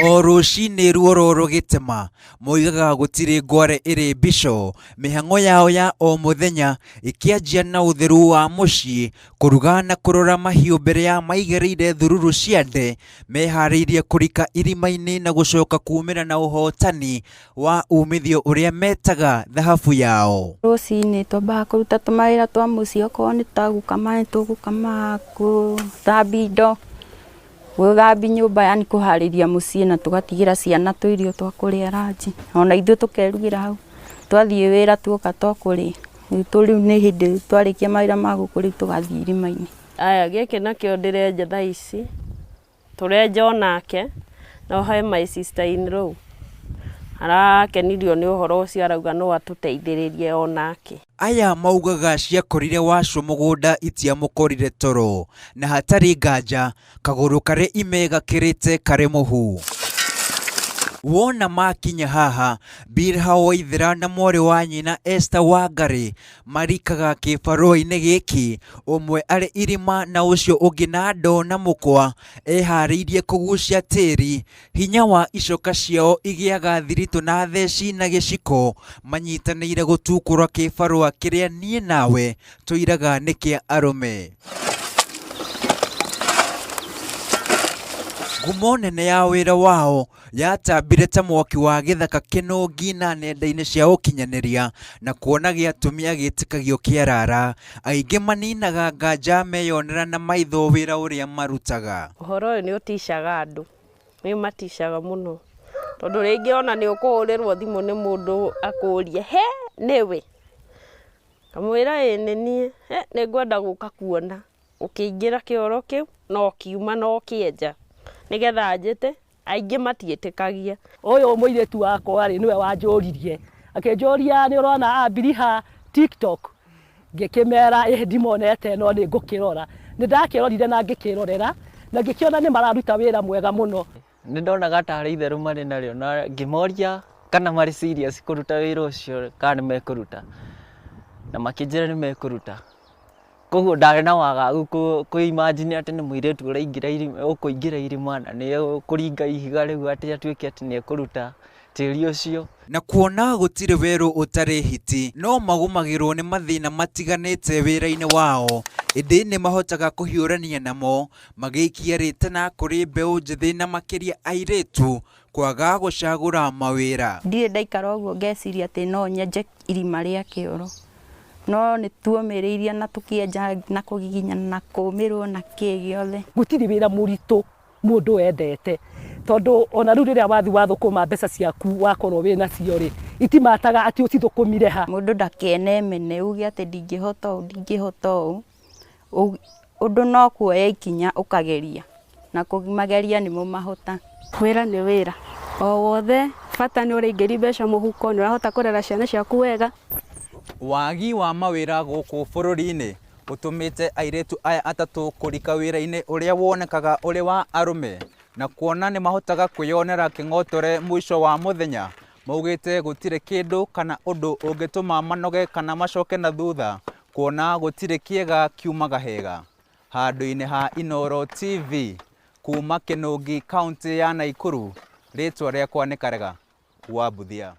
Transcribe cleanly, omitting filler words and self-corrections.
O rũcinĩ ruoro rũgĩtema, moigaga gũtirĩ ngware ĩrĩ mbico, mĩhang'o yao ya o mũthenya ĩkĩanjia na ũtheru wa mũciĩ, kũruga na kũrora mahiũ mbere ya maigĩrĩire thururu ciande, meharĩirie kũrika irima-inĩ na gũcoka kumĩra na ũhotani wa umithio ũrĩa metaga thahabu yao. Rũcinĩ twambaga kũruta tũmawĩra twa mũciĩ okorwo nĩ ta gũkama nĩ tũgũkama, gũthambia indo, gũthambia nyũmba yaani kũharĩria mũciĩ na tũgatigĩra ciana tũirio twa kũrĩa ranji, ona ithuĩ tũkerugĩra hau. Twathiĩ wĩra tuoka to kũrĩa, rĩu nĩ hĩndĩ twarĩkia mawĩra ma gũkũ rĩu tũgathiĩ irima-inĩ. Aya gĩkĩ nakĩo ndĩrenja thaa ici, tũrenja onake, no he my sister in law arakenirio nĩ ũhoro ũcio arauga no atũteithĩrĩrie onake. Aya maugaga ciakorire Wacũ mũgũnda itiamũkorire toro, na hatarĩ nganja kagũrũ karĩ ime gakĩrĩte karĩ mũhu. Wona makinya haha, Bilha Waithera na mwarĩ wa nyina Esther Wangari marikaga kĩbarũa-inĩ gĩkĩ, ũmwe arĩ irima na ũcio ũngĩ na ndoo na mũkwa, eharĩirie kũgucia tĩri. Hinya wa icoka ciao igĩaga thiritũ na theci na gĩciko, manyitanĩire gũtukũra kĩbarũa kĩrĩa niĩ nawe tũiraga nĩ kĩa arũme. Ngumo nene ya wĩra wao yatambire ta mwaki wa gĩthaka kĩnũngi na nenda-inĩ cia ũkinyanĩria na kuona gĩatumia gĩtĩkagio kĩarara, aingĩ maninaga nganja meyonera na maitho wĩra ũrĩa marutaga. Ũhoro ũyũ nĩ ũticaga andũ, nĩ ũmaticaga mũno, tondũ rĩngĩ ona nĩ ũkũhũrĩrwo thimũ nĩ mũndũ akũrie he nĩwe? Kamwĩra ĩĩ nĩ niĩ, he nĩ ngwenda gũka kuona. Ũkĩingĩra kĩoro kĩu na ũkiuma na ũkĩenja nĩgetha njĩte, aingĩ matiĩtĩkagia. Ũyũ mũirĩtu wakwa rĩ, nĩwe wanjũririe, akĩnjũria nĩ ũrona Abiriha TikTok? Ngĩkĩmera ĩĩ ndimonete no nĩ ngũkĩrora. Nĩ ndakĩrorire na ngĩkĩrorera na ngĩkĩona nĩ mararuta wĩra mwega mũno. Nĩ ndonaga tarĩ itherũ marĩ narĩo na ngĩmoria kana marĩ serious kũruta wĩra ũcio kana nĩ mekũruta, na makĩnjĩra nĩ mekũruta. Koguo ndarĩ na wagagu kũ imagine atĩ nĩ mũirĩtu ũraingĩra irima, ũkũingĩra irima na nĩ ekũringa ihiga rĩu atĩ atuĩke atĩ nĩ ekũruta tĩri ũcio. Na kuona gũtirĩ werũ ũtarĩ hiti, no magũmagĩrwo nĩ mathĩna matiganĩte wĩra-inĩ wao, ĩndĩ nĩ mahotaga kũhiũrania namo, magĩikia rĩtana kũrĩ mbeũ njĩthĩ na makĩria airĩtu kwaga gũcagũra mawĩra. Ndirĩ ndaikara ũguo ngeciria atĩ no nyenje irima rĩa kĩoro, no nĩ tuomĩrĩirie na tũkĩenja na kũgiginyana na kũmĩrwo na kĩ gĩothe. Gũtirĩ wĩra mũritũ mũndũ endete, tondũ ona rĩu rĩrĩa wathiĩ wathũkũma mbeca ciaku wakorwo wĩnacio rĩ, itimataga atĩ ũcithũkũmire ha. Mũndũ ndakenemene uge atĩ ndingĩhota ũũ ndingĩhota ũũ, ũndũ no kuoya ikinya ũkageria na kũmageria nĩmo mahota. Wĩra nĩ wĩra o wothe, bata nĩ ũraingĩria mbeca mũhuko, nĩ ũrahota kũrera ciana ciaku wega. Wagi wa mawĩra gũkũ bũrũri-inĩ ũtũmĩte airĩtu aya atatũ kũrika wĩra-inĩ ũrĩa wonekaga ũrĩ wa arũme, na kuona nĩ mahotaga kwĩyonera kĩng'otore mũico wa mũthenya, maugĩte gũtirĩ kĩndũ kana ũndũ ũngĩtũma manoge kana macoke na thutha, kuona gũtirĩ kĩega kiumaga hega. Handũ-inĩ ha Inooro TV, kuma Kĩnũngi, kaũntĩ ya Naikuru, rĩtwa rĩakwa nĩ Karega wa Mbuthia.